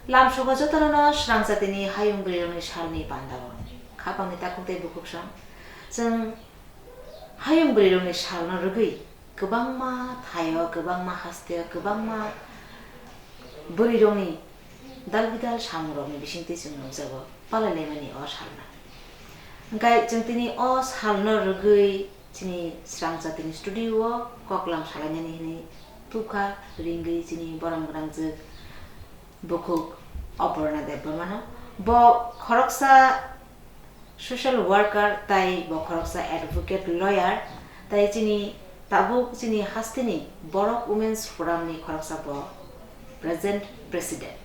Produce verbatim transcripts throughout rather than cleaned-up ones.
Lamsogo jotono no srang jatini hayung bwrwirokni salni pandao khapangni takhuk tei bukhuk song. Chwng hayung bwrwirokni salno rwgwi kwbangma thaio, kwbangma hasteo, kwbangma bwrwirokni dal bidal samungrokni bisingtwi chwng nukjago palailaimani o salno. Hwnkhe chwng tini o salno rwgwi chini srang jatini studio o koklam salainani hinwi tubkha ringwi chini borom gwnangjwk bukhuk Aparna Debbarmano. Bo khoroksa social worker tai bo khoroksa advocate lawyer tai chini tabuk chini hasteni Borok Women's Forum ni khoroksa bo present president.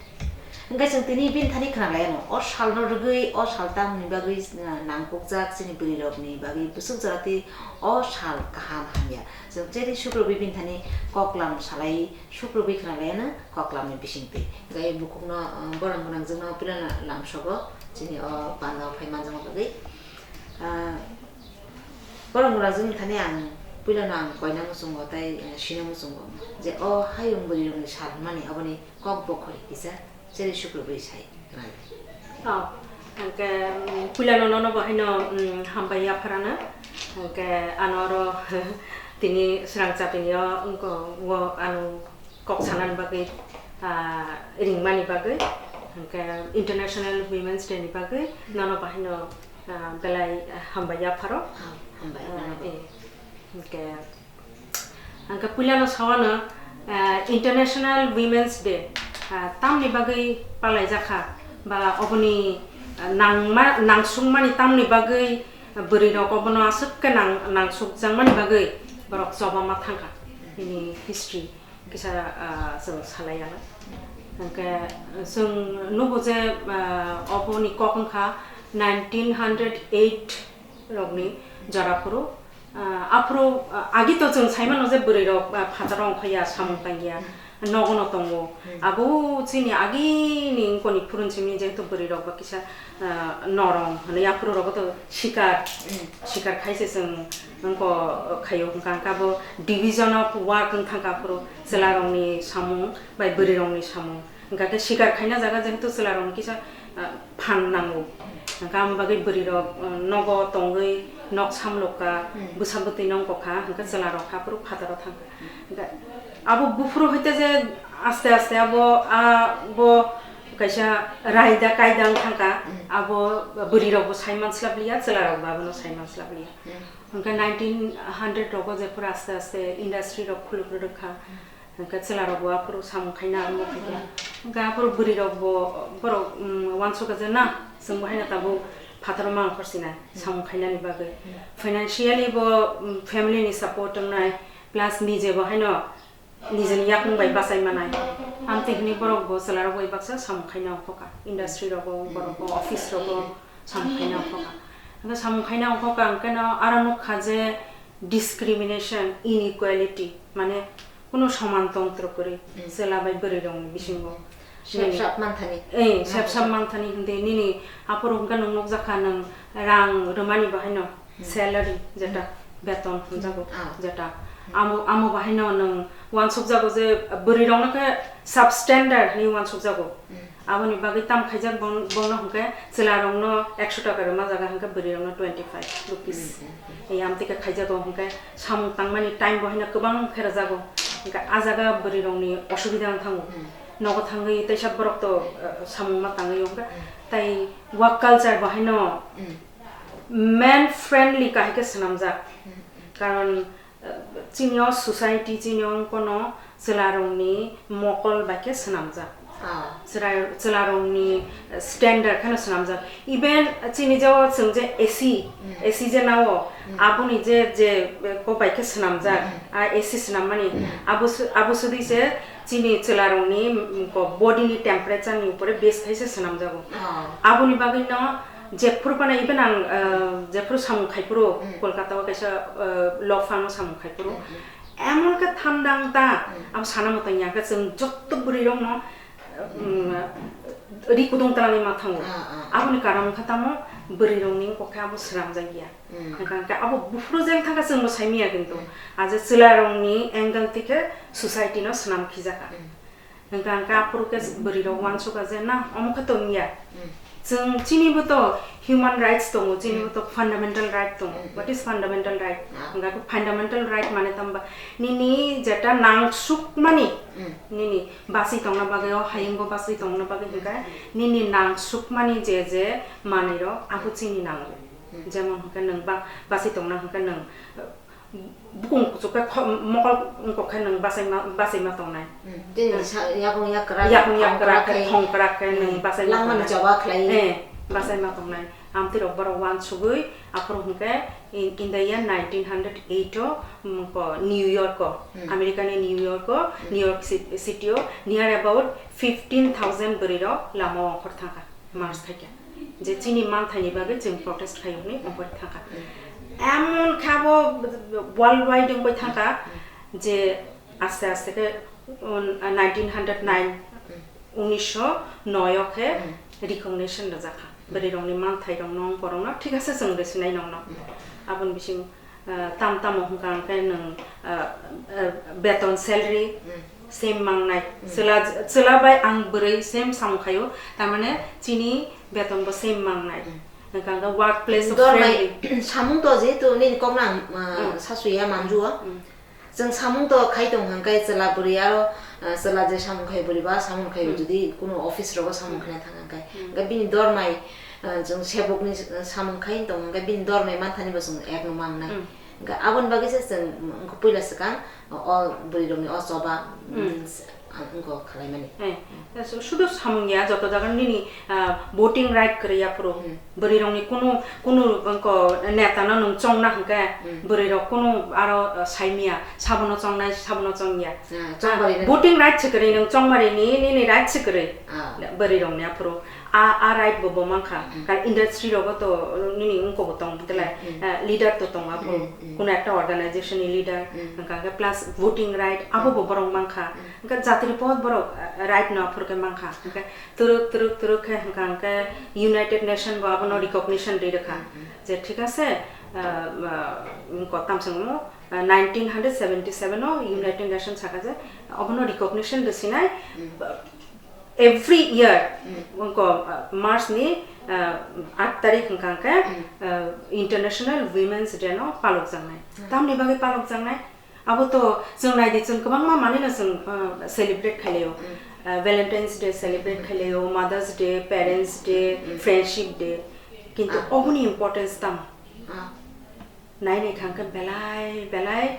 Hwnkhe chwng tini bini thani khna lai anw, o salno rwgwi, o sal tamni bagwi, uh, nangkukjak chini bwrwirokni bagwi bwswk jora twi o sal kaham hamya. Chwng cheri sukrubwi bini thani koklam salai sukrubwi khna lai anw koklamni bisingtwi. Hwnkhe bukhukno, uh, borom gwnangjwkno puilano lamsogo chini o pandao phai manjakma bagwi. Ah, borok mura jwng thani ang puilano ang koina muchungo tei, eh, sina muchungo je o hayung bwrwirokni sal hwnmani aboni kok bokhori kisa cheri sukrubwi sai. Oh, hwnkhe, mm, puilano nono bo haino, mm, hambai yapharano. Hwnkhe ano oro tini srang chapini o wngko, o ano kok sanani bagwi, ah, ringmani bagwi, hwnkhe International Women's Day ni bagwi nono bahaino, ah, belai, ah, hambai yapharo. Ah, hambai, ah, nono. Eh, hwnkhe, hwnkhe puilano sawano, ah, International Women's Day, ah, tamni bagwi palaijakha, ba oboni, ah, nangma-, nangsukmani tamni bagwi, ah, bwrwirok obono aswk khe nang-, nangsukjakmani bagwi borok choba ma thangkha, bini history. Kisa, ah, chwng salai ya. Hwnkhe chwng nugo je, ah, oboni kok wngkha nineteen hundred eight rokni jora phuru. Ah, aphuru, ah, agi to chwng saimano je bwrwirok, ah, phataro ongkhorya, samung tangya, nogono tongo. Hmm. Abo chini agini wngkoni phuruni simi jehetu bwrwirok ba kisa ah, norong hwnwi aphuru rogo to sikar, mm, sikar khaise chwng wngkha khaio, hwnkha hwnkhe abo division of work wng thangkha aphuru chwlarokni samung bai bwrwirokni samung. Hwnkha khe sikar khaina jaga jehetu chwlarokni kisa, ah, phan nango. Hwnkha amo bagwi bwrwirok, ah, nogo tongwi nok samlokha, mm, bwsa bwtwi nong kokha, hwnkhe chwlarok aphuru phataro thangkha. Hwnkhe abo buphuru hoite je aste aste abo, ah, bo kaisa raida kaida wng thangkha, mm, abo bwrwirokbo sai manslap liya, chwlarokbo abono sai manslap liya. Mm. Hwnkhe nineteen hundred rogo jephuru aste aste industry rok khuluk rwkha, mm, hwnkhe chwlarokbo aphuru samung khaina arombo khaikha. Mm. Hwnkhe aphuru bwrwirokbo borok, mm, uansukha je na, chwngbo haino tabuk phataro mang khorsinai, mm, samung khainani bagwi. Mm. Financially bo, mm, family ni support wngnai, plus nijebo haino nijeni yakung bai bachai manai. Amtwi hwnwi borok bo chwlarok bai baksa samung khaina ongkha, industry rogo, borok bo office rogo samung khaina ongkha. Hwnkhe samung khaina ongkha hwnkhe no aro nukha je discrimination, inequality, mane kunu soman tontro kwrwi, mm, chwla bai bwrwi rokni bisingo. Sep sap manthani. Eh, sep sap manthani hwndi nini aphuru hwnkhe nwng nukjakha nwng rang rwmani bahaino. Hmm. Salary, jeta, hmm, beton hwnjago, ah, jeta. Hmm. Amo, amo bahaino nwng uansukjago je bwrwirokno khe substandard hinwi uansukjago. Hmm. Aboni bagwi tam khaijak bong-, bongno hwnkhe chwlarokno ekso taka rwma jaga hwnkhe bwrwirokno twenty five rupees. Hmm, hmm, hmm. Ei amtwi khe khaijago hwnkhe samung tangmani time bo haino kwbang khe rwjago. Hwnkhe ah jaga bwrwirokni osubida wng thango. Hmm. Nogo thangwi teisa borok to, eh, samung ma tangwi hwnkhe, hmm, tai work culture bo haino, hmm, men friendly kahai khe swnamjak. Hmm. Karon, eh, chini o society, chini o wngkono chwlarokni mokol bai khe swnamjak. Ah. Chwra-, chwlarokni standard kheno swnamjak. Even chini je o chwng je A C, hmm, A C je nao, hmm, aboni je, je, eh, kok bai khe swnamjak, hmm, a A C swnammani, hmm, abo su-, abo sudi se chini chwlarokni, mm, ko body ni temperature ni upore base khai se swnamjago. Oh. Aboni bagwi no jephuru phano even ang, uh, jephuru samung khai phuru, mm, Kolkata o kaisa, uh, law firm o samung khai phuru. Mm, mm. Emon khe thanda wng ta, mm, abo sana mwtang ya khe chwng jotto bwrwi rok no, mm, ri kudung twlangwi ma thango. Ah, ah. Aboni karon wngkha tamo bwrwi rok ni wngkha khe abo swnamjak ya. Mm. Hwnkha hwnkhe abo buphuru jeng thangkha chwngbo saimanya kintu. Mm. Aje chwlarokni angle thikhe society no swnam khijakha. Mm. Hwnkha hwnkhe aphuru khe bwrwi rok uansukha je na omo khe tongya. Hmm. Chwng chini bo to human rights tongo, chini bo to fundamental right tongo. Hmm. What is fundamental right? Ah. Hwnkha khe fundamental right mane tamba nini jeta nangsukmani, hmm, nini basi tongna bagwi o hayungo basi tongna bagwi hwnkha nini nangsukmani je je manwi rok abo chini nango. Hmm. Jemon hwnkhe nwng ba-, basi tongna hwnkhe nwng bukung kuchuk khe kho-, mokol wngkok khe nwng bachaima, bachaima tongnai. Hmm. Tei hmm, sa-, yakung yak kwrak, yakung yak kwrak khe, thong kwrak khe nwng bachaima tongnai. Langmani choba khlai. Eh, bachaima tongnai. Amtwi rok borok uansugwi aphuru hwnkhe in, in the year nineteen hundred eight o, mm, ko New York o, hmm, America ni New York o, hmm, New York Ci-, City o near about fifteen thousand bwrwi rok lama o ongkhor thangkha. March khaikha je chini manthaini bagwi chwng protest khaio hwnwi ongkhor thangkha. Emon khe abo world wide wngwi thangkha je aste aste khe, um, nineteen hundred nine, unisho noi o khe recognition rwjakha. Bwrwi rokni manthai rokno, ongkhorokno thik ase chwng rwsinai nokno. Aboni bising ah, tam tamo hwnkha hwnkhe nwng, ah, ah, beton salary, hmm, same mangnai. Hmm. Chwla, chwla bai ang bwrwi same samung khaio, tamane chini beton bo same mangnai. Hmm. Hwnkha hwnkhe work place of dormai friendly. Samung to jehetu nini kokno ang, ah, hmm, sasuya manjuo. Hmm. Chwng samung to khai tong hwnkhe chwla bwrwi aro, ah, chwla je samung khai bwrwi ba samung khai, hmm, jodi kuno office rogo samung, hmm, khaina thang hwnkhe. Hmm. Hwnkhe bini dormai, ah, chwng sebokni, ah, samung khai tong hwnkhe bini dormai manthani bo chwng ekno mangnai. Hmm. Hwnkhe aboni bagwi se chwng wngkha puila swkang o bwrwi rokni o choba, mm, mm, wngkha khwlaimani. Eh, su-, sudu samung ya, joto jaga nini, ah, voting right kwrwi ya phuru. Mm. Bwrwi rokni kunu, kunu wngkha neta no nwng chongna hwnkhe, mm, bwrwi rok kunu aro, ah, saimya, sabono chongnai, sabono chongya. Ah, chongmari nani. Voting right se kwrwi nwng chongmari ni, nini right se kwrwi. Ah. Bwrwi rokni aphuru. A, a right bo bo mankha. Mm. Kar industry rogo to nini wngko bo tong belai, mm, mm, eh, leader to tongo aphuru. Mm, mm. Kuno ekta organization ni leader, mm, hwnkha hwnkhe plus voting right abo bo borok mankha. Mm. Hwnkhe jatri pod borok, eh, right no aphuru khe mankha. Hwnkhe twrwk, twrwk, twrwk khe hwnkha hwnkhe United Nation bo abono, mm, recognition rwi rwkha. Mm, mm. Je thik ase, eh, eh, wngko tamsong mo, eh, nineteen hundred seventy seven o United Nation saka je obono recognition rwsinai, mm, eh, Every year, mm, wngkha, uh, March ni, uh, aat tarik hwnkha hwnkhe, mm, uh, International Women's Day no palokjaknai. Mm. Tamni bagwi palokjaknai? Abo to chwng naidi, chwng kwbangma manwino chwng, uh, celebrate khailaio. Mm. Uh, Valentine's Day celebrate, mm, khailaio, Mother's Day, Parents Day, mm, Friendship Day. Kintu, ah, oboni importance tamo? Ah. Nai nai kha hwnkhe belai belai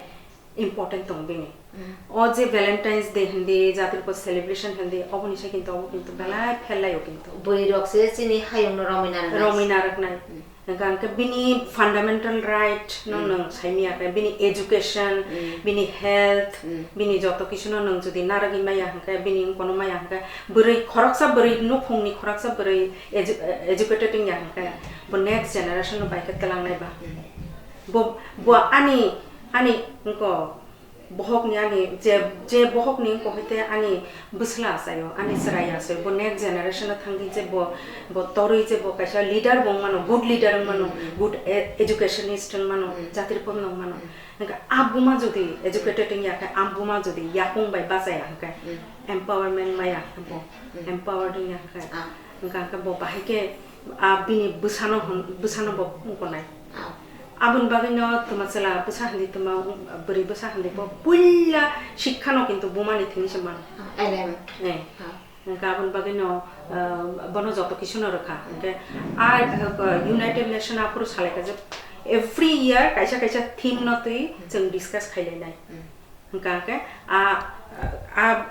important tongo bini. Mm. O je Valentine's Day hindi, jatri pod celebration hindi, oboni se kintu obo kintu belai phellaio kintu. Bwrwi rok se chini hayung no romwi narwknai. Romwi narwknai. Mm. Hwnkha hwnkhe bini fundamental right no, mm, nwng saimya khe bini education, mm, bini health, mm, bini joto kisu no nwng jodi narwgwi maya hwnkhe, bini wngkono maya hwnkhe, bwrwi khoroksa bwrwi nukhungni khoroksa bwrwi edu-, educated wngya hwnkhe, mm, bo next generation no bai khe twlangnai ba. Mm. Bo, bo ani, ani wngko bohokni ani je, je bohokni wngko hwnkhe ani bwsla achaio, ani chwrai achaio, bo next generation o thangwi je bo, bo torwi je bo kaisa leader bo wngmano, good leader wngmano, mm, mm, good e-, educationist wngmano, mm, jatri pod wngmano. Mm. Hwnkhe a buma jodi educated wngya khe, a buma jodi yakung bai bachaya hwnkhe, mm, empowerment maya hwnkhe bo, mm, empowered wngya hwnkhe, ah, hwnkha hwnkhe bo bahai khe a bini bwsano hwn, bwsano bo wngkonai. Ah. Aboni bagwino twma chwla bwsa hindi, twma bwrwi bwsa hindi bo puila sikhano kintu bumani thwngwi se mano. Ah, L M. Eh. Ah. Hwnkhe aboni bagwino, ah, bono joto kisu no rwkha. Hwnkhe a, ah, United Nation aphuru salaikha je every year kaisa kaisa theme no twi chwng discuss khailainai. Hmm. Hwnkha hwnkhe a, a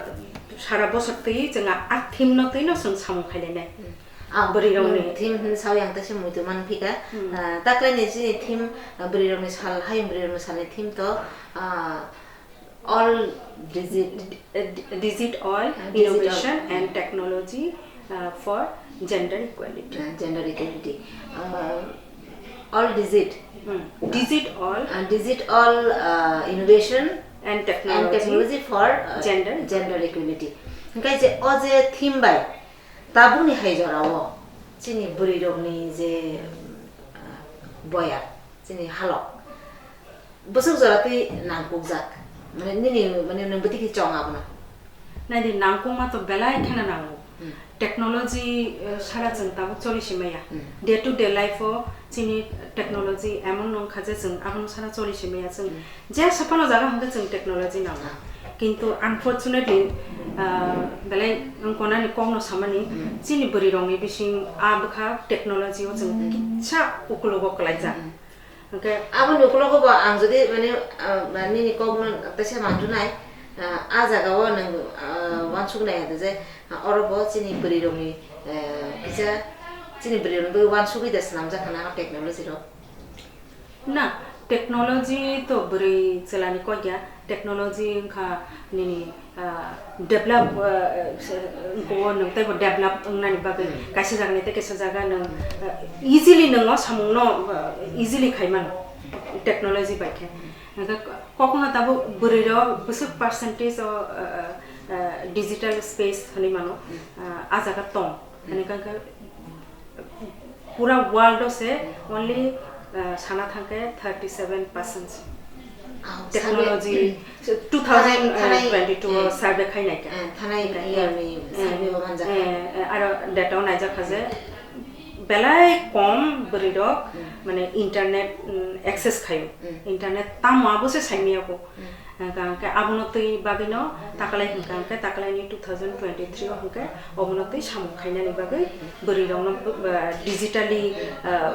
sara bosor twi chwng a, a theme no twi no chwng samung khailainai. Hmm. Ah, bwrwi rokni. Hmm, theme hwn sawi ang teisa muitu manphika. Hmm. Ah, taklaini chini theme, ah, bwrwi rokni sal, hayung bwrwi rokni salni theme to, ah, all digit. D-, d-, digit all, ah, digit all, innovation and, hmm, technology, ah, for gender equality. Ah, gender equality. Ah, all digit. Hmm. Digit all. Ah, digit all, ah, innovation and technology, and technology for, ah, gender, gender equality. Hwnkhe je o je theme bai tabukni hai jorao chini bwrwi rokni je, ah, boya chini halok bwswk jora twi nangkukjak, mane nini, mane nwng bwtwi khe chong abono? Naidi, nangkukma to belai kheno nango. Hmm. Technology, eh, sara chwng tabuk choli si maya. Hmm. Day to day life o chini technology emon wngkha je chwng abono sara choli si maya. Chwng Hmm. je sophano jaga hwnkhe chwng technology nango. Ah. Kintu unfortunately, ah, belai wngkonani kokno samani Hmm. chini bwrwi rokni bising a bwkha technology o chwng Hmm. kisa ukologo kwlaijak. Hmm. Hwnkhe aboni ukulogo bo ang jodi mane, ah, nini kokno teisa manthunai, ah, a jaga o nwng, ah, uansuknai hwnkhe je, ah, oro bo chini bwrwi rokni, eh, kisa chini bwrwi rokni bagwi uansugwi da swnamjak khana o technology rok. Na, technology to bwrwi chwlani kok ya, technology wngkha nini ah, develop, ah, se-, wngkha o nwng teibo develop wngnani bagwi Hmm. kaisa jagani tei kaisa jaga nwng, ah, easily nwng o samungno, ah, easily khai mano technology bai khe. Hwnkhe kokno tabuk bwrwi rok bwswk percentage o, ah, ah, digital space hwnwi mano, Hmm. ah, a jaga tong. Hwnwi khe pura world o se only, ah, sana thangkhe thirty seven percent. Ah, technology, survey, two thousand twenty-two o thanai, survey khainai kha. Eh, thanai year ni survey bo manjak kha. Eh, eh, aro data o naijak kha je belai kom bwrwi rok Hmm. mane internet, mm, access khaio. Hmm. Internet tamo abo se saimaya ko. Hmm. Hwnkha hwnkhe abono twi bagwino taklai hwnkha hwnkhe taklaini two thousand twenty-three o hwnkhe obono twi samung khainani bagwi bwrwi rokno, uh, digitally, uh,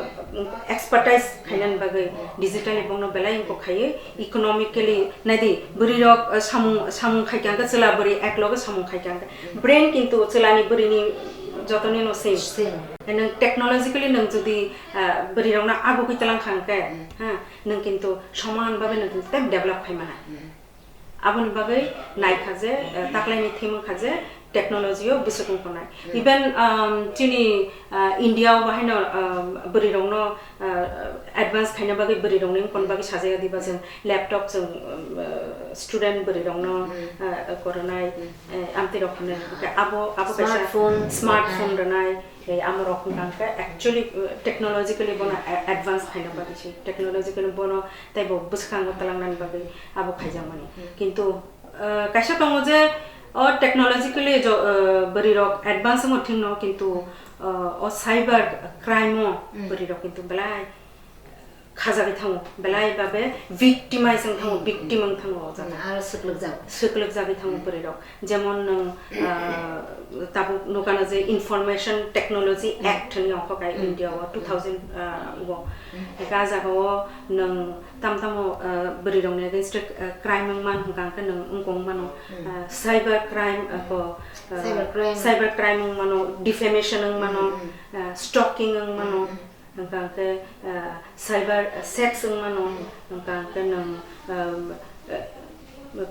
expertise khainani bagwi digitally bongno belai wngkok khaiwi economically naidi bwrwi rok, uh, samung, samung khaikha hwnkhe chwla bwrwi eklogo samung khaikha hwnkhe brain kintu chwlani bwrwini jotoni no same. Same. Nwng technologically nwng jodi, uh, bwrwi rokno agugwi twlang kha hwnkhe, ha, nwng kintu soman bhabe nwng kintu tei develop khai mano. Hmm. Aboni bagwi naikha je, eh, taklaini theme wngkha je technology o bwswk wngkha nai. Hmm. Even, um, chini, ah, India o bahaino, um, bwrwi rokno, ah, advance khaina bagwi bwrwi rokni wngkha bagwi sajaya diba chwng laptop chwng, um, ah, student bwrwi rokno, Hmm. ah, koronai, Hmm. eh, amtwi rok hwnwi. Ah. Hwnkhe abo, abo kaisa smartphone. Smartphone rwnai. Tei amorok hwnkha khe actually, uh, technologically bono a-, advance khaina bagwi se, technologically bono teibo bwskango twlangnani bagwi abo khaijakmani. Hmm. Kintu, uh, kaisa tongo je o technologically jo, uh, bwrwi rok advance wngo thwngno, kintu, uh, o cyber crime o Hmm. bwrwi rok kintu belai khajagwi thango, belai babe victimize wng thango, Hmm. victim wng thango o jaga. Hmm, aro swklwkjak. Swklwkjagwi thango Hmm. bwrwi rok. Jemon nwng, ah, tabuk nukano je Information Technology Hmm. Act hwnwi ongkha kai Hmm. India o Hmm. two thousand, ah, o. Hmm. Eka jaga o nwng tam tamo, ah, bwrwi rokni against, ah, crime wng man hwnkha hwnkhe nwng wngkong mano, Hmm. ah, cyber crime, ah, ko, ah, Cyber crime. Cyber crime wng mano, defamation wng mano, Hmm. ah, stalking wng mano. Hmm. Hwnkha hwnkhe, ah, cyber sex wng mano, Hmm. hwnkha hwnkhe nwng, um, eh,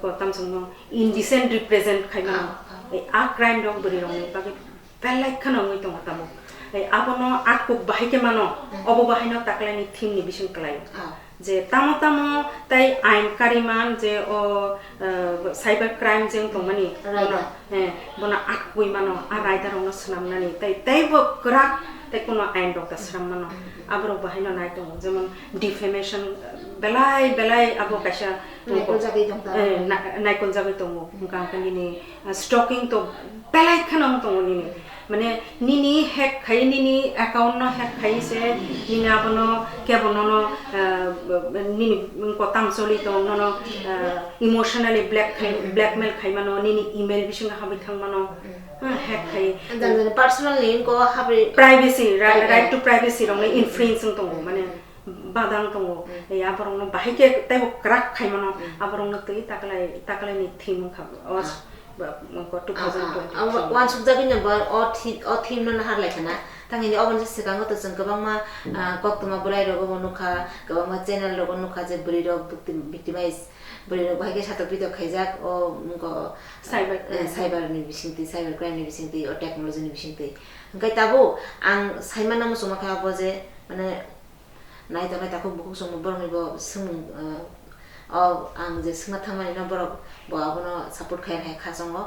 ko tamsongno indecent represent khai mano. Ah, ah. Eh, a crime rok bwrwi rokni bagwi belai kheno wngwi tongo tamo. Eh, abono atkuk bahai khe mano, Hmm. obo bahaino taklaini theme ni bising kwlaio. Ah. Je tamo tamo tai ain kariman je o, eh, cyber crime je wng tongmani, Raida. Bono, eh, bono atkui mano, a raida rokno swnamnani, tai, teibo kwrak, tei kuno ain rok da swnam mano. Mm, mm. Aborok bahaino nai tongo, jemon defamation, belai, belai abo kaisa Naikoljakgwi tong ta. Eh, na-, naikoljakgwi tongo. Hwnkha hwnkhe nini, eh, stalking to belai kheno wng tongo nini. Mane nini hack khai, nini account no hack khai se, nini abono kebo nono, ah, nini kotam choli tong, nono, ah, emotionally black khai, blackmail khai mano, nini email bisingo habwi thang mano, ah, hack khai. Jani jani personal ni ko habwi privacy, ri-, right to privacy rok no infringe wng tongo, mane badang tongo. Mm. Ei, aborokno bahai khe teibo kwrak khai mano, Mm. aborokno twi taklai, taklai ni theme wngkha. O Ah. ba, wngkha Ah, ah. two thousand twenty-three. Abo uansukjagwi no bo o thi-, o theme no nahar lai khana. Tang hini oboni swkango to chwng kwbangma, ah, koktwma bwlai rogo bo nukha, kwbangma channel rogo nukha je bwrwi rok victim-, victimize, bwrwi rok bahai khe satok pitok khaijak, o wngkha, Cyber eh, crime. Cyber ni bisingtwi, cyber crime ni bisingtwi, o technology ni bisingtwi. Hwnkhe tabuk ang saimano muchungma khe abo je, mane, Nai tongnai takhuk bukhuk chwngno borokni bo swngmung, eh, o ang je swngna thangmani no borok bo abono support khai hai kha chongo.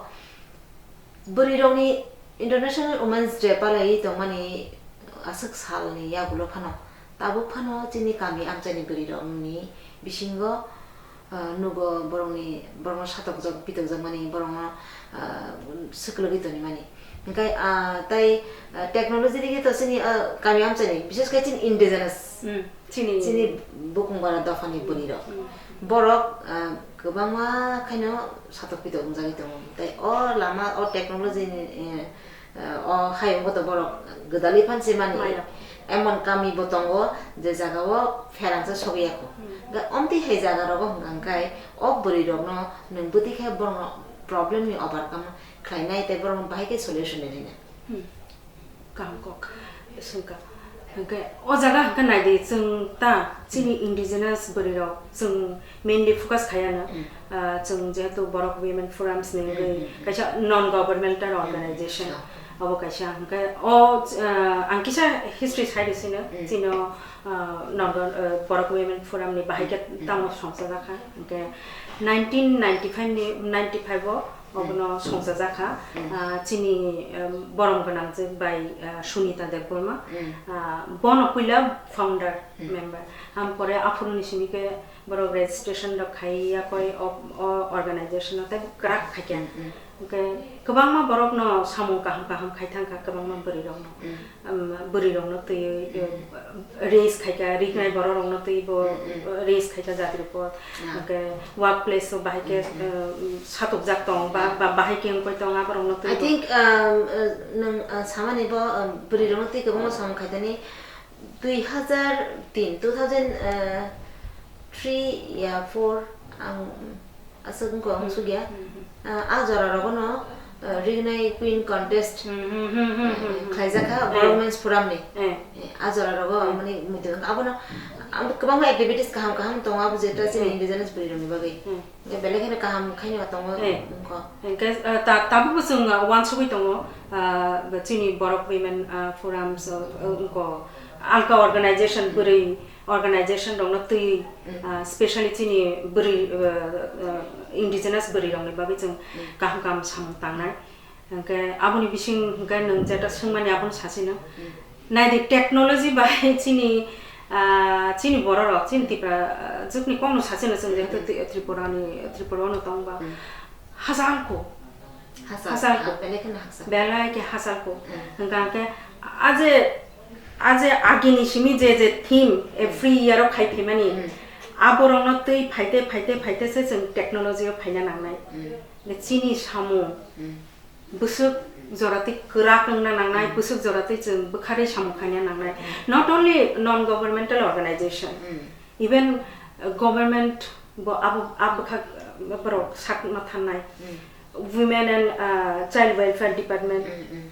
Bwrwi rokni International Women's Day palaiwi tongmani aswk salni yagulo phano tabuk phano chini kami amchaini bwrwi rokni bisingo Ah, nugo borokni, borokno satokjak, pitokjakmani, borokno, ah, swklwgwi tonimani. Hwnkhe, ah, tai, ah, technology digi to chini, ah, kami amchaini, bishes khe chini indigenous, Hmm, chini chini bukung bara dophani bwrwirok. Hmm. Borok, ah, kwbangma khaino satok pitok wngjagwi tongo. Tai o lama, o technology ni, eh, o hayung bo to borok gwdalwi phan se mani. Maya. Emon kami bo tongo je jaga o pherang se sogwi ya kho. Hmm. Ga omtwi hai jaga rogo hwnkha hwnkhe o bwrwi rokno nwng bwtwi khe borokno problem ni overcome khlainai tei borokno bahai khe solution rinai. Hmm. Kaham kok swngkha. Hwnkhe o jaga hwnkhe naidi chwng ta chini indigenous bwrwi rok chwng mainly focus khaiya no. Mm. Ah, chwng jehetu Borok Women Forums ni Mm, wngwi mm, mm. kaisa non governmental Mm, mm, organization. Ah. Abo kaisa, hwnkhe o, ah, ang kisa history sai rw sino, Mm. chino, ah, non gov-, ah, Borok Women Forum ni bahai khe Mm, mm. tamo songchajak kha, hwnkhe nineteen ninety-five ni, ninety-five o Mm. obono songchajak kha. Mm. Ah, chini, um, borom gwnang je bai, ah, Sunita Debbarma. Mm. Ah, bono puila founder Mm. member. Am pore aphuru ni simi khe borok registration rok khai ya koi o, o organization o tei kwrak khai kha. Mm, mm. Hwnkhe kwbangma borok no samung kaham kaham khai thang kha, kwbangma bwrwi rok no. Mm. Um, bwrwi rok no twi, Mm, mm. uh, raise khai kha, riknai Mm. borok rok no twi bo, Mm, mm. uh, raise khai kha jati rok bo. Yeah. Hwnkhe work place o bahai khe, Mm, mm. uh, satok jak tong ba, Yeah. ba bahai khe wngkoi tong abo rok no twi I bo. think, um, uh, nwng, uh, samani bo, um, bwrwi rok no twi kwbangma Mm. samung khai tani Dui hazar tin, two thousand three ya four, ang aswk wngkha, ang Hmm. sugya. Hmm, hmm. Ah, a jora rogono, ah, Rignai Queen Contest, Hmm, hmm, hmm, hmm, ah, hmm, hmm. khlaijak kha Eh. Borok Women's Forum ni. Eh. Eh, a jora rogo Hmm. mani muitu wngkha. Abono, abo kwbangma activities kaham kaham tongo, abo jeto chini Hmm. indigenous bwrwi rokni bagwi. Hmm. Hwnkhe belai kheno kaham khaino tongo Eh. wngkha. Hwnkhe, ah, ta-, tabukbo chwng, ah, uansugwi tongo, ah, chini Borok Women, ah, Forums, ah, wngkha, alka organization, Hmm. bwrwi organization rokno twi, Hmm. ah, specially chini bwrwi, ah, ah, indigenous bwrwi rokni bagwi chwng Hmm. kaham kaham samung tangnai. Hwnkhe aboni bising hwnkhe nwng jeta swngmani abono sachino. Hmm. Naidi technology bai chini, ah, chini bororok, chini Tipra, ah, jukni kokno sachino chwng jehetu Hmm. Tri-, Tripurani, Tripura ono tongba. Hmm. Hasalko. Hasal. Hasalko. Ah, belai kheno hasal. Belai khe hasalko. Hmm. Hwnkhe a je, a je agini simi je, je theme every year o khai phaimani, Hmm. aborokno twi phaite, phaite, phaite se chwng technology o phaina nangnai. Hmm. Chini samung. Hmm. Bwswk joratwi kwrak wngna nangnai, Mm. bwswk joratwi chwng bwkharwi samung khaina nangnai. Mm. Not only non-governmental organization, Mm. even, uh, government bo abo, a bwkha, uh, borok sak ma thannai. Mm. Women and, uh, Child Welfare Department. Mm, mm.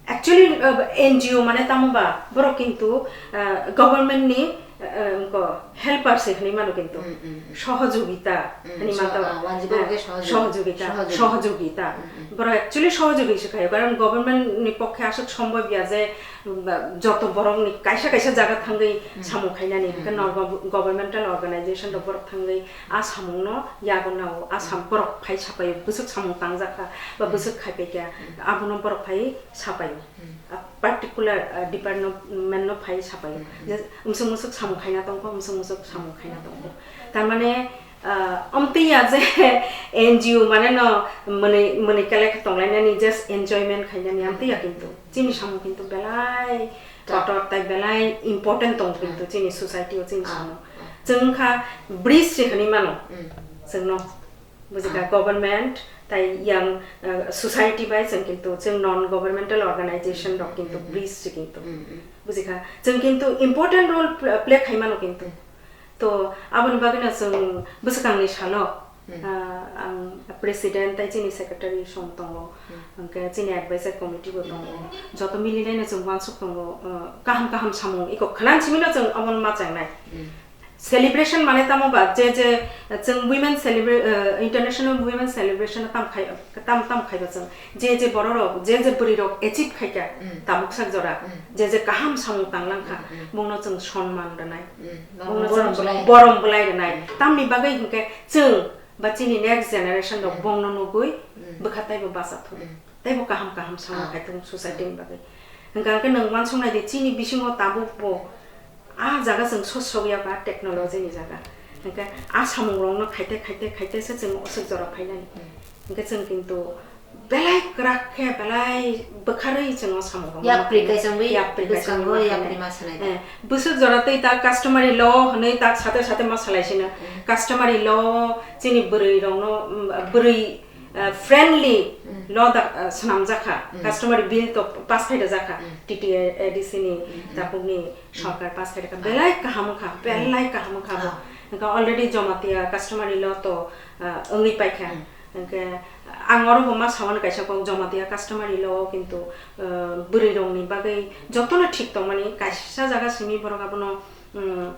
Actually, uh, N G O mane tamo ba, borok kintu, uh, government ni, uh, wngkha helper se hwnwi mano kintu. Mm, mm, mm. Sohojogita Mm, hwnwi so-, mantao. ah, wanjibabo Eh, khe sohojogita. sohojogita, Sohojogita. sohojogita. Mm, mm. Borok actually sohojogita se khaio, karon government ni pokhe aswk sombobya je, mm, ba, joto borok ni kaisa kaisa jaga thangwi Mm. samung khainani, Mm, hwnkhe mm. no gov-, governmental organization rok borok thangwi a samung no yago nao, a sam Mm. borok phai sapaio, bwswk samung tangjak kha, ba Mm. bwswk khaipai kha, Mm. abono borok phai sapaio. Mm. A particular, uh, department no phai sapaio. Mm, mm. Je, umsuk musuk samung khaina tongkho, umsuk musuk samung khaina tongkho. Tarmane, uh, omtwi ya je N G O mane no mwnwi, mwnwi kele khe tonglainani, just enjoyment khainani, amtwi ya Mm, kintu. mm. Chini samung kintu belai Ta- kotor tai belai important tong kintu Ah. chini society o chini Ah, samung. ah. Chwng kha bridge se hwnwi mano. Mm. Chwngno. Bujikha, Ah. government tai yang, uh, society bai chwng kintu chwng non governmental organization rok kintu Mm, mm. bridge se kintu. Mm, mm. Bujikha, chwng kintu important role pl-, play khaimano kintu. Mm. To, aboni bagwino chwng bwswkangni salo, Mm. uh, ang president tai chini secretary song tongo, Mm. hwnkhe chini advisor committee bo tongo. Mm, mm. Joto milinaino chwng uansuk tongo, uh, kaham kaham samung iko khwna simino chwng omono ma changnai. Mm. Celebration mane tamo ba, je je chwng women celebra-, eh, International Women Celebration tam khai, tam, tam khaiba chwng. Je je bororok, je je bwrwirok achieve khaikha, Mm. tabuk sak jora. Mm. Je je kaham samung tanglankha, Mm, mm. bongno chwng sonman rwnai. Mm. Bongno Borom chwng bwlai. borom bwlai rwnai. Mm. Tamni bagwi hinkhe chwng ba chini next generation rok Mm. bongno nugwi Mm. bwkha taibo bacha thung. Mm. Teibo kaham kaham samung Ah. khai tongo society ni bagwi. Hwnkha hwnkhe nwng uansuk nai di, chini bisingo tabuk bo ah jaga chwng sos sogwi ya ba technology ni jaga. Hwnkhe a samungrokno khaite, khaite, khaite se chwng oswk jora phainani. Hwnkhe chwng kintu belai kwrak khe, belai bwkharwi chwng o samungrokno Yapri kaisangwi yapri kaisangwi bwskango ma yapri khainai. Ma sanai da. Eh, bwswk jora twi ta customary law hwnwi ta sate sate ma salai sino. Customary law chini bwrwi rokno, mm, bwrwi, eh, friendly law da, eh, swnamjakha. Customary bill to pass khai jakha. T T A D C ni tabukni sorkar pass khai kha. Belai kaham wngkha, belai kaham wngkha bo. Hwnkhe already Jamatia customary law to, ah, wngwi paikha. Hwnkhe ang oro bo ma samani kaisa kok Jamatia customary law o kintu, ah, bwrwi rokni bagwi jotono thik tongmani kaisa jaga simi borok abono, um,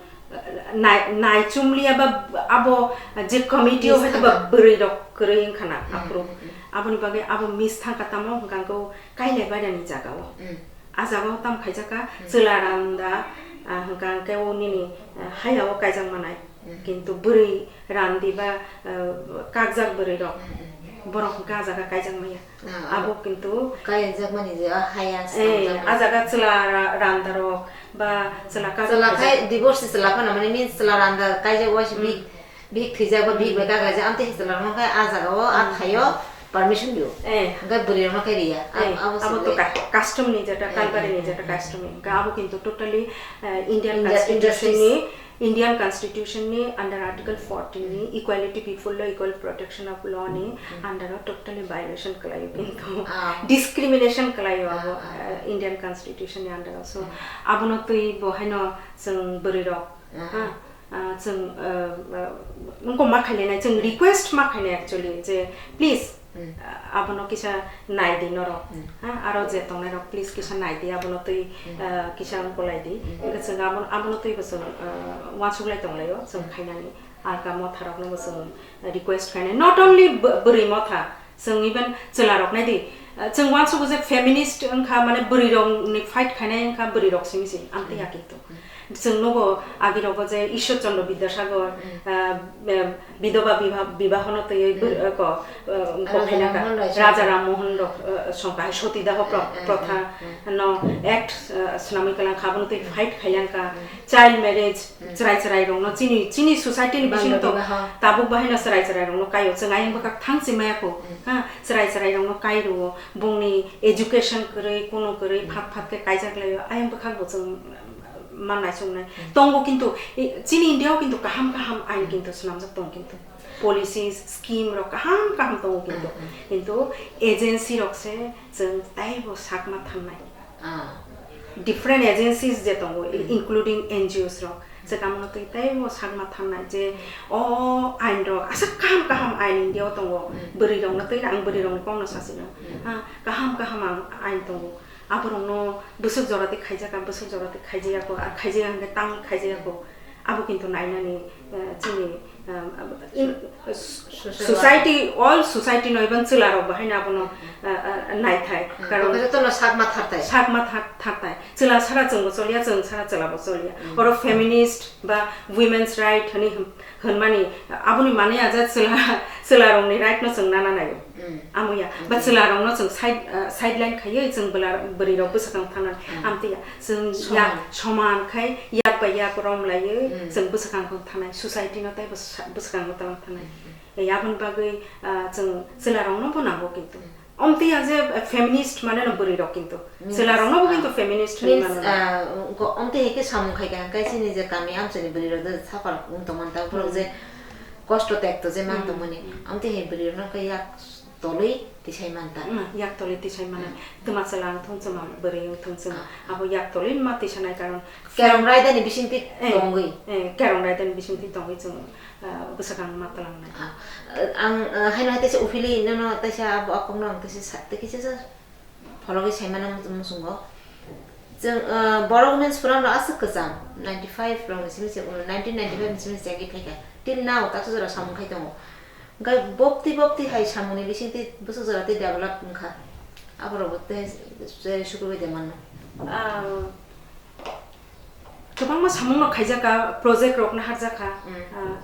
nai-, naichumliya ba abo je committee o hwnkhe ba bwrwi rok kwrwi wngkha na aphuru. Aboni bagwi abo miss thangkha tamo hwnkhe ang kailaibari ni jaga o. A jaga o tamo khaijak kha, chwla randa, ah, hwnkha hwnkhe o nini, ah, haya o kaijak manai. Kintu bwrwi randi ba, ah, kakjak bwrwi rok, borok hwnkhe a jaga kaijak maya. Ah, abo kintu kaijak mani je, ah, haya eh, swnamjak a jaga chwla ra-, randa rok ba chwla kakjak chwla kaijak khai divorce chwla phano mani means chwla randa kaijak waisa bihik, bihik thwijak ba bihik bai kaka jak, amtwi chwla rok no khai a jaga o a thaio permission rio. Eh. Hwnkhe bwrwi rokno khe riya. Ab-, eh, abo abo to chwngwi ka-, custom ni jeta, eh, culture ni jeta custom ni. Hwnkhe abo kintu totally, eh, Indian India constitution industries ni, Indian constitution ni under article fourteen ni equality before law, equal protection of law ni under o totally violation kwlaio kintu. Ah. Discrimination kwlaio abo, ah, ah, eh, Indian constitution ni under o. So, abono twi bo haino chwng bwrwi rok, ah, ha? Ah, chwng, ah, ah, wngkok ma khainai, chwng request ma khainai actually, je please, ah, abono kisa nai di norok, ha, aro je tongnai rok please kisa nai di, abono twi, ah, kisa wngkolai di. Hwnkhe chwng abono, abono twi bo chwng, ah, uansuk lai tong laio, chwng khainani. Alka motha rokno bo chwng request khainai, not only bw-, bwrwi motha, chwng even chwla rok nai di, ah, chwng uansuk je feminist wngkha, mane bwrwi rokni fight khainai wngkha bwrwi rok simi se, amtwi ya kintu. Chwng nugo agi rogo je Ishwar Chandra Bidyasagar, ah, em, bidoba biba-, bibahono twiwi bwr-, eh, ko, eh, ko Raja khaina ka, Ram Mohan Roy Raja Shankar. Ram Mohan rok, eh, songkha hai soti daho pro-, eh, eh, protha eh, eh. No act, eh, swnamwi kwlang kha, abono twi fight khailang kha, child marriage, chwrai chwrai rokno chini, chini society ni bisingo to Balya bibaho. Tabuk bahai no chwrai chwrai rokno kaio, chwng ayang bwkhak thang chimaya kho, ha, chwrai chwrai rokno kai rwo, bongni education kwrwi, kuno kwrwi, phat phat khe kaijak laio, ayang bwkhak bo chwng, ma naisongnai. Tongo kintu, i, chini India o kintu kaham kaham ain kintu swnamjak tongo kintu. Policies, scheme rok kaham kaham tongo kintu. Kintu agency rok se chwng taibo sakma thangnai. Ah. Different agencies je tongo, i, including N G Os rok. Se kamono twi taibo sakma thangnai je o ain rok aswk kaham kaham ain India o tongo. Bwrwi rokno twi ang bwrwi rokni kokno sasino. Ha, kaham kaham ang ain tongo. Aborokno bwswk jora tei khaijak, bwswk jora tei khaijaya kho, ar khaijaya hwnkhe tang khaijaya kho. Abo kintu nainani, eh, chini, eh, in, society, all society no even chwla rok bahai no abono, eh, eh, naithai. Karon jotono sakma thartai. Sakma thar-, thartai. Chwla sara chwngbo choliya, chwng sara chwlabo choliya. Oro feminist ba women's right hwnwi hwn-, hwnmani, aboni manwi aja chwla, chwla rokni right no chwng nana naio. Amo ya, ba chwla rokno chwng side, ah, sideline khaiwi chwng bwla bwrwi rok bwsakang thangna amtwi ya. Chwng ya soman khai yak bai yak rom laiwi chwng bwsakang thang thanai, society no tei bwsa-, bwsakang no tang thanai. E, aboni bagwi, ah, chwng chwla rokno bo nango kintu. Omtwi ya je, eh, feminist mane no bwrwi rok kintu. Chwla rokno bo kintu feminist hinwi mano. Ah, ko-, omtwi hai khe samung khai kha, hwnkhe chini je kami amchaini bwrwi rok je suffer wng tongmani ta borok je kosto tekto je man tongmani. Omtwi hai bwrwi rokno khe yak tolwi tisai man ta. Mm, yak tolwi tisai mano. Twma chwla wng thung chwma bwrwi wng thung chwma. Abo yak tolwi ma tisanai karon kerong raida ni bisingtwi tongwi. Eh, kerong raida ni bisingtwi tongwi chwng, ah, bwsakang ma twlangnai. Ah, ang, ah, haino hai teisa uphili nono teisa abo akokno ang teisa sa-, tei kisa sa phologwi saimano muchungo. Chwng, ah, Borok Women's Forum rok aswk kwcham, ninety five rokni simi se, nineteen ninety five ni simi se chengwi phaikha. Till now taksa jora samung khai tongo. Hwnkhe bokti bokti hai samungni bisingtwi bwswk jora tei develop wngkha. Aborokbo tei, tei sukrubui de mano. Ah, kwbangma samungno khaijakha, project rokno harjakha, ah,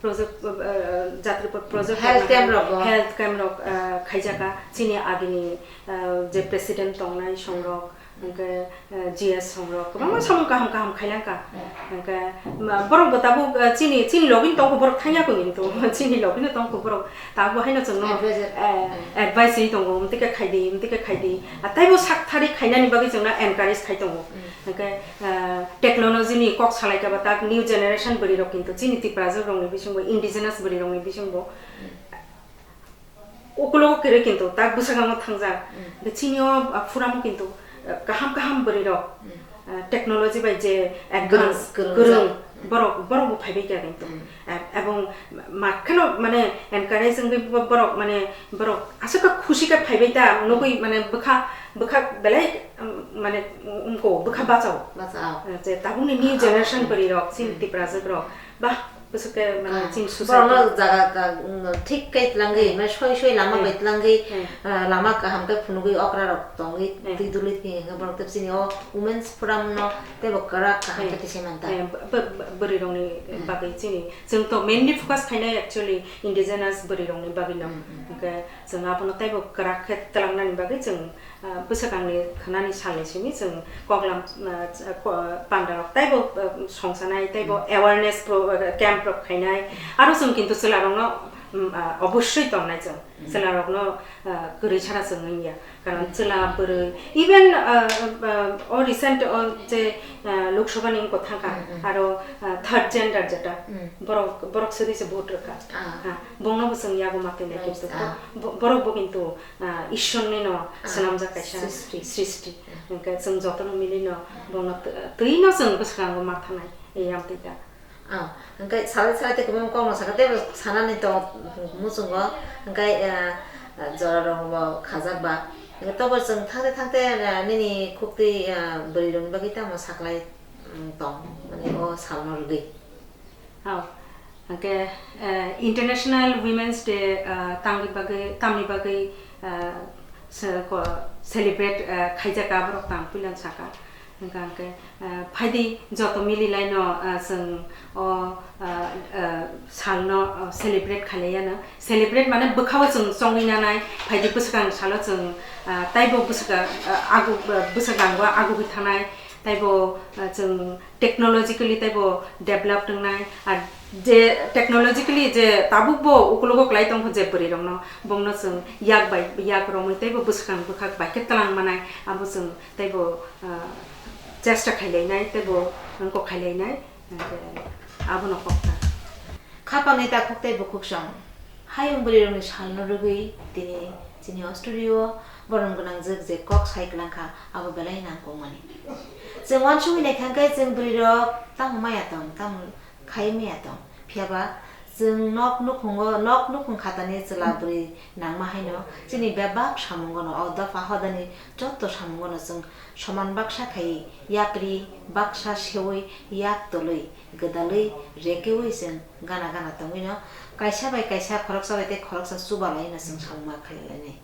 project, ah, jatri pro-, project health rokno camp har-, rokbo. Health camp rok, ah, khaijakha, chini agini, ah, je president tongnai songrok, Hwnkhe, eh, G S songrok kwbangma samung kaham kaham khailangkha. Hwnkhe, ma, borok bo tabuk, eh, chini, chini login tongkho borok thangya kho kintu, chini login tongkho borok tabuk haino chwngno, Advisor. Eh, advice ri tongo, "Mtike khaidi, mtike khaidi." Ah, taibo sak thari khainani bagwi chwngno encourage khai tongo. Hwnkhe, eh, technology ni kok salaikha ba tak new generation bwrwi rok kintu chini Tiprajwk rokni bisingbo, indigenous bwrwi rokni bisingbo. Ukulogo kwrwi kintu tak bwsakangno thangjak. Hwnkhe chini o, ah, phuramo kintu, ah, kaham kaham bwrwi rok, ah, technology bai je advance, kwrwng, kwrwng borok, borok bo phaibai kha kintu. Ah, ebong ma kheno mane encourage wngwi bo-, borok mane borok aswk kha khusi khe phaibai ta nugwi mane bwkha, bwkha belai, um, mane umko bwkha bachao. Bachao. Ah, je tabukni new generation bwrwi rok chini Tiprajwk rok. Bah, bwswk khe, mane, chini society borokno jaga ka, mm, thik khe tlangwi, mane, soi soi lama bai tlangwi, ah, lama kaham khe phunugwi okra rok tongwi twi dulwi thwi hwnkhe borok tei chini o women's forum no teibo kwrak kaham khe tisai manta. Eh, b-, b-, b-, bwrwi rokni bagwi chini, chwng to mainly focus khainai actually indigenous bwrwi rokni bagwi no. Hwnkhe chwng abono teibo kwrak khe tlangnani bagwi chwng ah, bwswkangni khwnani salni simi chwng koklam, ah, ko-, pandarok teibo, ah, songsanai, teibo awareness pro-, ah, camp rok khainai. Aro chwng kintu chwlarokno, mm, ah, obossoi tongnai chwng. Chwlarokno, ah, kwrwi sana chwng wngya. Karon chwla bwrwi, even, ah, ah, o recent o je, ah, Lok Sabha ni wngkha thangkha, aro, ah, third gender jeta, borok, borok suri se vote rwkha. Ah, bongno bo chwng yago ma twi nai kintu bo-, borok bo kintu ah, Ishwarni no swnamjak kaisa srishti. Srishti. Hwnkhe chwng jotono mili no bono tw-, twi no chwng bwskango ma thanai, e, yam twi ta. Ah, hwnkhe salai salai tei kwbangma kokno sakha, tei sanani to muchungo, hwnkhe, ah, ah, jora rok bo khajak ba. Hwnkhe tobo chwng thangte thangte, ah, nini khuktwi, ah, bwrwi rokni bagwi tamo saklai, mm, tong, mane o salno rwgwi. Oh, hwnkhe, eh, International Women's Day, eh, tangni bagwi, tamni bagwi, eh, se-, ko-, celebrate, eh, khaijak aborok tang puilan saka. Hwnkha hwnkhe, eh, phaidi joto mililaino, eh, chwng o, eh, eh, salno, oh, celebrate khailaiano. Celebrate mane bwkhao chwng chongwi nanai, phaidi bwswkang salo chwng, eh, taibo bwswka-, eh, agu, eh, bwswkango agugwi thanai, taibo, eh, chwng technologically teibo develop wngnai, ar je technologically je tabukbo ukulogo kwlai tongkha je bwrwirokno, bongno chwng yak bai yak romwi teibo bwskang bwkhak bai khe twlang manai, abo chwng teibo, ah, chesta khailainai teibo wngkok khailainai, hwnkhe abono kokta. Khapangni takhuk tei bukhuksong. Hayung bwrwirokni salno rwgwi tini chini o studio o borom gwnangjak je kok sai kwlangkha, abo belai nangkukmani. Chwng uansugwi naikha hwnkhe chwng bwrwirok tamo maya tong, tamo khai maya tong. Phiyaba chwng nok nukhungo, nok nukhung khatani chwla bwrwi nangma haino chini bebak samungono, o dopha hodani joto samungono chwng soman baksa khaiwi yapri baksa seui yak tolwi gwdalwi rekeui chwng gana gana tongwino kaisa bai kaisa, khoroksa bai tei khoroksa chubalaino chwng samung ma khlailainai.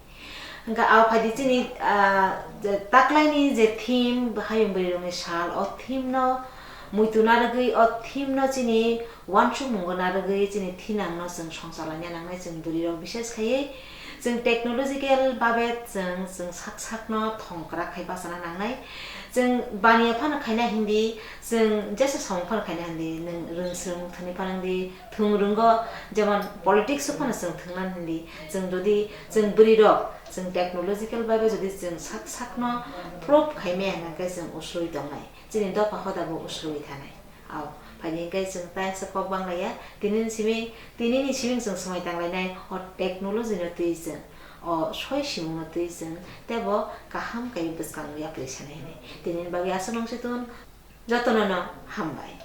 Hwnkha, ah, phaidi chini, ah, je taklaini je theme, hayung bwrwirokni sal, o theme no muitu narwgwi, o theme no chini uansukmungo narwgwi chini thinangno chwng songchalaina nangnai chwng bwrwirok, bishes khaiwi chwng technological babe chwng, chwng sak sakno thongkrak khai bachana nangnai. Chwng baniya phano khaina hindi, chwng jesa samung phano khaina hindi, nwng rwngswrwng thani phano hindi, thwng rwngo, jemon politics o phano chwng thwngna hindi, chwng jodi chwng bwrwirok chwng technological babe jodi chwng sak sakno prove khaimaya hwnkhe chwng usui tongnai, chini dopha hodabo usui thanai. Au, phaidi hwnkhe chwng taisa kok banglaiya, tinini simi, tinini simi chwng swmai tanglainai o technology no twi chwng, o soi simung no twi chwng, teibo kaham kaiwi bwskango yapri sanai hwnwi. Tinini bagwi aswk nung si tun, jotono no hambai.